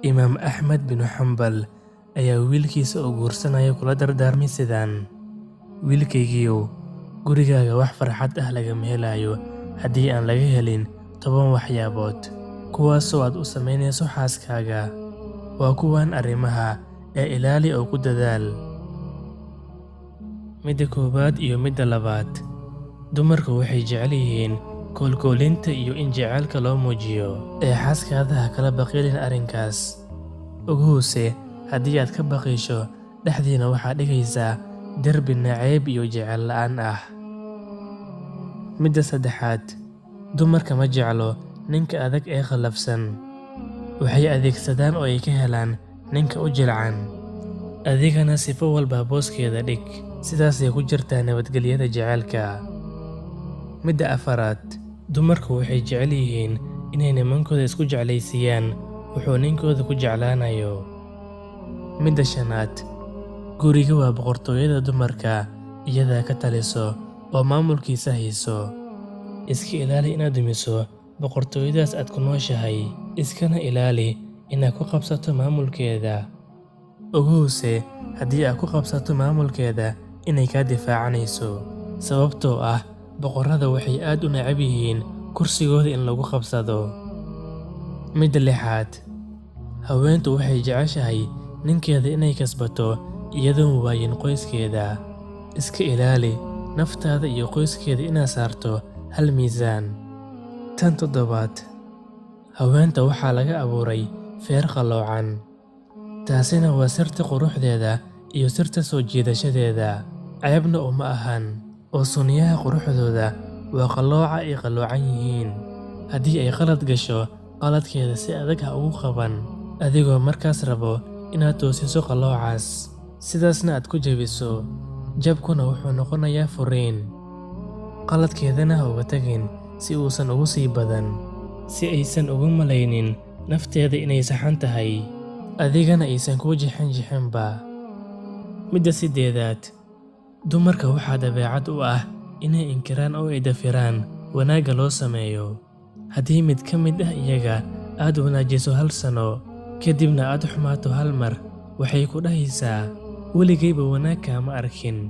Imaam Axmed binu Xambal ayaa wiilkiisa oo guursanaya kula dardaarmay sidaan: "Wiilkaygiiyow, gurigaaga wax farxad ah lagama helayo haddii aan laga helin 10 waxyaabood, kuwaasoo aad u samaynayso xaaskaaga. Waa kuwan arrimaha ee ilaali oo ku dadaal. Midda koowaad iyo midda labaad, dumarku waxay jecel yihiin koolkoolinta iyo in jacaylka loo muujiyo, ee xaaskaada ha kala baqiilin arrinkaas. Ogowse, haddii aad ka baqiisho, dhexdiina waxaad dhigaysaa derbi nacayb iyo jacayl la'aan ah. Midda saddexaad, dumarka ma jeclo ninka adag ee qallafsan. Waxay adeegsadaan oo ay ka helaan ninka u jilcan. Adigana sifo walba booskeeda dhig, sidaasay ku jirtaa nabadgelyada jacaylka. Midda afaraad, dumarku waxay jecel yihiin inay nimankooda isku jeclaysiiyaan wuxuu ninkooda ku jeclaanayo. Midda shanaad, guriga waa boqortooyada dumarka, iyadaa ka taliso oo maamulkiisa hayso. Iska ilaali inaad dumiso boqortooyadaas aad ku nooshahay, iskana ilaali inaad ku qabsato maamulkeeda. Ogowse, haddii aad ku qabsato maamulkeeda inay kaa difaacanayso, sababtoo ah boqorrada waxay aad u neceb yihiin kursigooda in lagu qabsado. Midda lixaad, haweentu waxay jeceshahay ninkeeda inay kasbato iyadoon waayin qoyskeeda. Iska ilaali naftaada iyo qoyskeeda inaad saarto hal miisaan. Tan toddobaad, haweenta waxaa laga abuuray feer qalloocan. Taasina waa sirta quruxdeeda iyo sirta soo jiidashadeeda. Ceebna uma ahan, oo sunniyaha quruxdooda waa qallooca ay qalloocan yihiin. Haddii ay qalad gasho, qaladkeeda si adag ha ugu qaban, adigoo markaas rabo inaad toosiso qalloocaas, sidaasna aad ku jabiso. Jabkuna wuxuu noqonayaa furiin. Qaladkeedana ha uga tagin si uusan ugu sii badan, si aysan ugu malaynin nafteeda inay saxan tahay, adigana aysan kuu jixin-jixinba. Midda sideedaad, dumarka waxaa dabeecad u ah inay inkiraan oo ay dafiraan wanaagga loo sameeyo. Haddii mid ka mid ah iyaga aad wanaajiso hal sano, kadibna aad xumaato hal mar, waxay ku dhahaysaa, 'Weligayba wanaag kaama arkin.'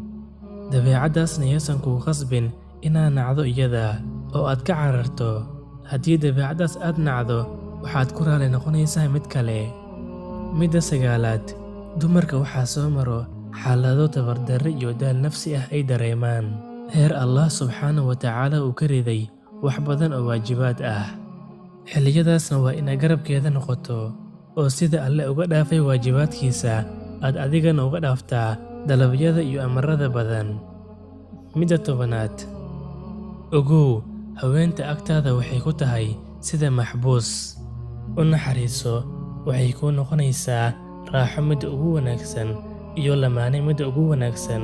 Dabeecaddaasna yaysan kugu khasbin inaad nacdo iyada oo aad ka cararto. Haddii dabeecaddaas aad nacdo, waxaad ku raali noqonaysaa mid kale. Midda sagaalaad, dumarka waxaa soo maro xaalado tabardarri iyo daal nafsi ah ay dareemaan, heer Allah subxaanahu wa tacaala uu ka riday wax badan oo waajibaad ah. Xilliyadaasna waa inaad garabkeeda noqoto, oo sida Alle uga dhaafay waajibaadkiisa aad adigana uga dhaaftaa dalabyada iyo amarada badan. Midda 10aad, ogow, haweenta agtaada waxay ku tahay sida maxbuus. U naxariiso, waxay kuu noqonaysaa raaxo midda ugu wanaagsan iyo lamaane midda ugu wanaagsan.